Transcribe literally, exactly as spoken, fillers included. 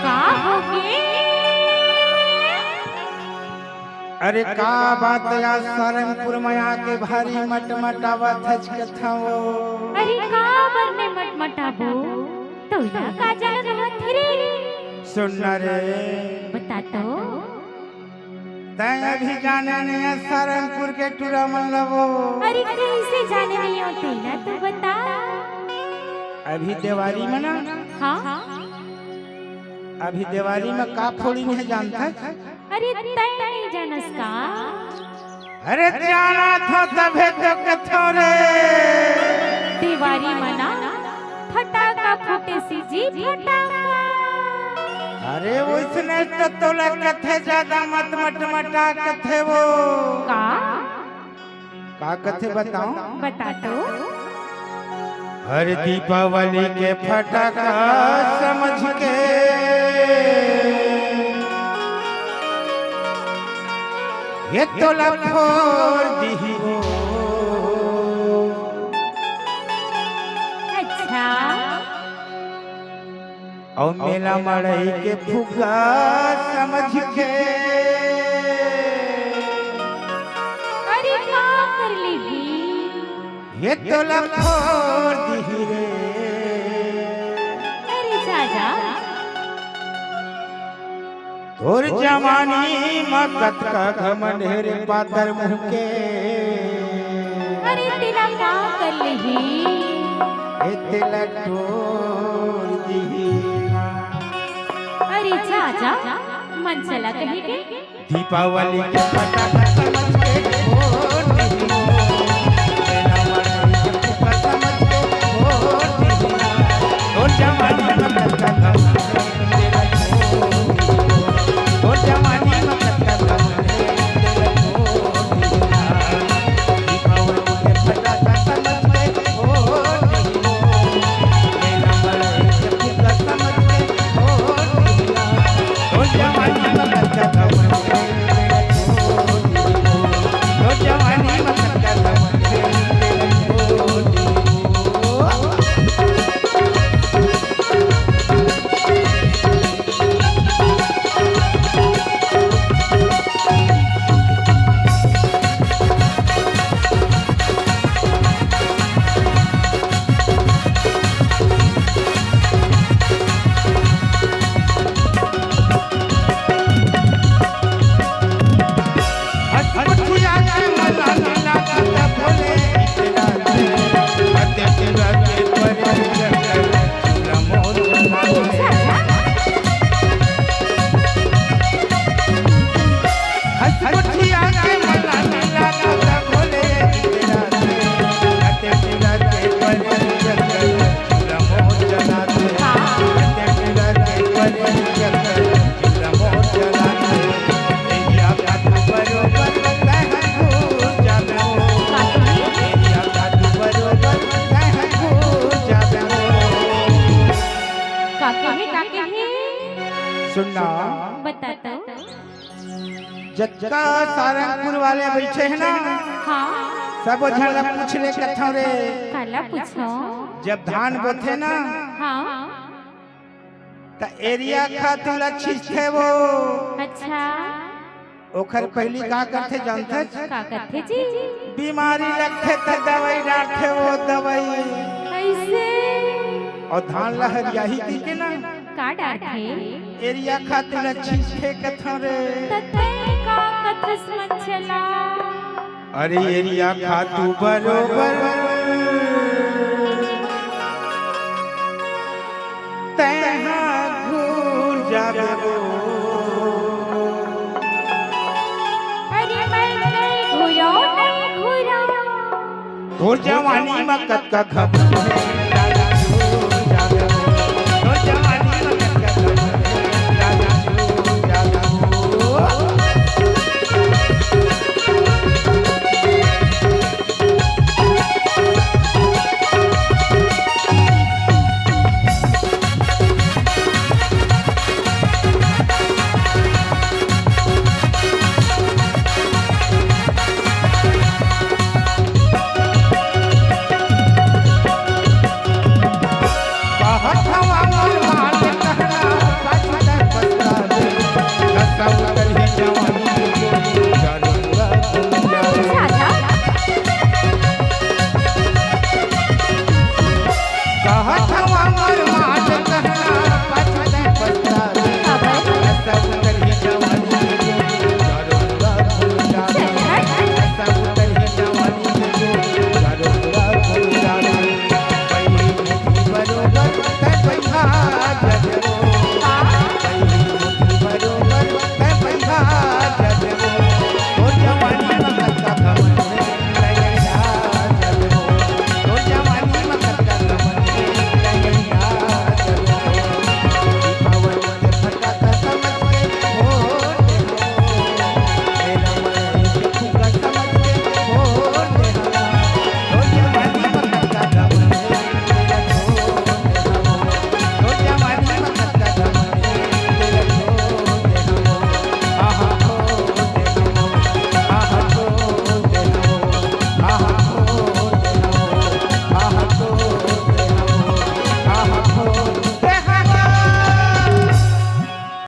का होगे? अरे का बात हे, आज सारंगपुर में आके भारी मटमटावत हच कथंव। अरे का बर में मटमटाबो? तोला का जलन होत हे रे? सुन ना रे। बता तो। तैं अभी जाने नइ हस सारंगपुर के टूरा मन ला वो। अरे कइसे जाने नइ हों तेला तो बता। अभी देवारी में ना। हाँ। अभी देवारी में का फोड़िन हे जानथस? अरे तैं नइ जानस का? अरे जानथंव तभे तो कथंव रे। देवारी में ना फटाका फूटे सी जी फटाका। अरे वइसने तो तोला कथे, जादा मत मटमटा कथे वो। का? का कथे बतावंव? बता तो। हर दीपावली के फटाका समझ के ये तोला फोड़ दिही वो। अच्छा। अउ मेला मड़ई के फुग्गा समझ के अरे का कर लेही? ये तोला फोड़ दिही रे। अरे जा जा। तोर जवानी म कतका घमंड हे रे पातर मुंह के। अरे तेला का कर लेही? ए तेला टोर दिही ना। अरे जा जा, मन चला कहे के। दीपावली के फटाका समझ के फोड़ दिही ना। मेला वाली के फुग्गा समझ के फोड़ दिही ना। तोर जवानी म कतका घमंड हे रे पातर मुंह के। का कहे, का कहे? सुन ना। बता तो। जतका सारंगपुर वाले बइठे हे ना, हाँ। सबो झन ला पूछ ले कथंव रे। काला पूछों? जब धान बोथे ना, हाँ। त यूरिया खातू ला छींचथे वो। अच्छा। ओखर पहिली का करथे जानथस? का करथे जी? बीमारी लगथे त दवई डारथे वो दवई। अइसे? अउ धान ला हरियाही कहिके ना, का डारथे? यूरिया खातू ला छींचथे कथंव रे। त तैं का कथस मन चला? अरे यूरिया खातू बरोबर तैं हा घुर जाबे वो। अरे मैं नइ घुरंव, नइ घुरंव। तोर जवानी म कतका घमंड हे।